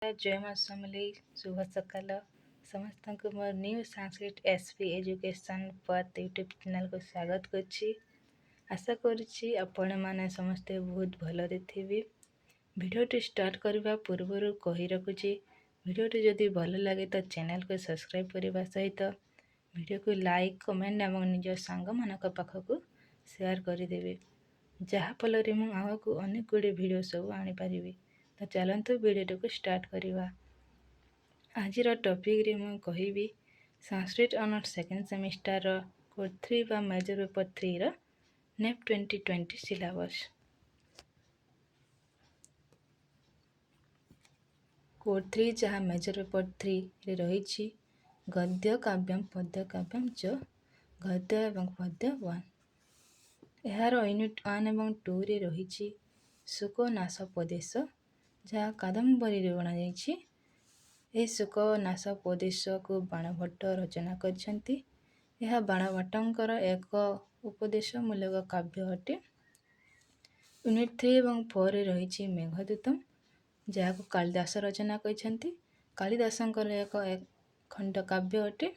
ଜୟ ମା ସମଲେଇ, ଶୁଭ ସକାଳ ସମସ୍ତଙ୍କୁ। ମୋର new Sanskrit S P education path YouTube ଚ୍ୟାନେଲ୍କୁ ସ୍ୱାଗତ କରୁଛି। ଆଶା କରୁଛି ଆପଣମାନେ ସମସ୍ତେ ବହୁତ ଭଲରେ ଥିବେ। ଭିଡ଼ିଓଟି ଷ୍ଟାର୍ଟ କରିବା ପୂର୍ବରୁ କହି ରଖୁଛି, ଭିଡ଼ିଓଟି ଯଦି ଭଲ ଲାଗେ ତ ଚ୍ୟାନେଲ୍କୁ ସବସ୍କ୍ରାଇବ୍ କରିବା ସହିତ ଭିଡ଼ିଓକୁ ଲାଇକ୍, କମେଣ୍ଟ ଏବଂ ନିଜ ସାଙ୍ଗମାନଙ୍କ ପାଖକୁ ସେୟାର କରିଦେବେ, ଯାହାଫଳରେ ମୁଁ ଆଗକୁ ଅନେକ ଗୁଡ଼ିଏ ଭିଡ଼ିଓ ସବୁ ଆଣିପାରିବି। ତ ଚାଲନ୍ତୁ ଭିଡ଼ିଓଟିକୁ ଷ୍ଟାର୍ଟ କରିବା। ଆଜିର ଟପିକ୍ରେ ମୁଁ କହିବି ସାଂସ୍କ୍ରିଟ ଅନର୍ସ ସେକେଣ୍ଡ ସେମିଷ୍ଟାରର କୋର୍ସ 3 ବା ମେଜର ପେପର୍ 3ର ନେପ୍ 2020 ସିଲାବସ୍। କୋର୍ସ 3 ଯାହା ମେଜର ପେପର୍ 3ରେ ରହିଛି ଗଦ୍ୟ କାବ୍ୟମ, ପଦ୍ୟ କାବ୍ୟମ ଚ, ଗଦ୍ୟ ଏବଂ ପଦ୍ୟ 1। ଏହାର ୟୁନିଟ୍ 1 ଏବଂ 2ରେ ରହିଛି ଶୁକନାଶୋପଦେଶ, ଯାହା କାଦମ୍ବରୀରେ ଅଣାଯାଇଛି। ଏହି ଶୁକନାଶୋପଦେଶକୁ ବାଣଭଟ୍ଟ ରଚନା କରିଛନ୍ତି। ଏହା ବାଣଭଟ୍ଟଙ୍କର ଏକ ଉପଦେଶମୂଳକ କାବ୍ୟ ଅଟେ। ୟୁନିଟ୍ 3 ଏବଂ 4ରେ ରହିଛି ମେଘଦୂତମ, ଯାହାକୁ କାଳିଦାସ ରଚନା କରିଛନ୍ତି। କାଳିଦାସଙ୍କର ଏକ ଖଣ୍ଡ କାବ୍ୟ ଅଟେ।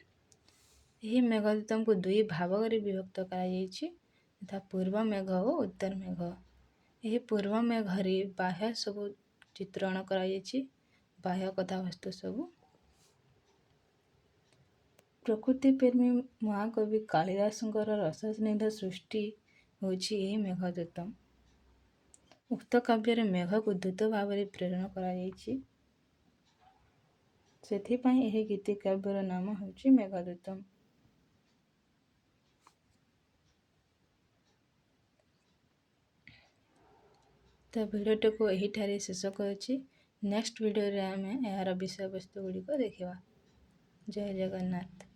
ଏହି ମେଘଦୂତମକୁ ଦୁଇ ଭାଗରେ ବିଭକ୍ତ କରାଯାଇଛି, ଯଥା ପୂର୍ବ ମେଘ ଓ ଉତ୍ତର ମେଘ। ଏହି ପୂର୍ବ ମେଘରେ ବାହ୍ୟ ସବୁ ଚିତ୍ରଣ କରାଯାଇଛି, ବାହ୍ୟ କଥାବସ୍ତୁ ସବୁ। ପ୍ରକୃତି ପ୍ରେମୀ ମହାକବି କାଳିଦାସଙ୍କର ରସସ୍ନିଗ୍ଧ ସୃଷ୍ଟି ହେଉଛି ଏହି ମେଘଦୂତମ। ଉକ୍ତ କାବ୍ୟରେ ମେଘକୁ ଦୂତ ଭାବରେ ପ୍ରେରଣ କରାଯାଇଛି, ସେଥିପାଇଁ ଏହି ଗୀତିକାବ୍ୟର ନାମ ହେଉଛି ମେଘଦୂତମ। ତ ଭିଡ଼ିଓଟିକୁ ଏହିଠାରେ ଶେଷ କରୁଛି। ନେକ୍ସଟ ଭିଡ଼ିଓରେ ଆମେ ଏହାର ବିଷୟବସ୍ତୁ ଗୁଡ଼ିକ ଦେଖିବା। ଜୟ ଜଗନ୍ନାଥ।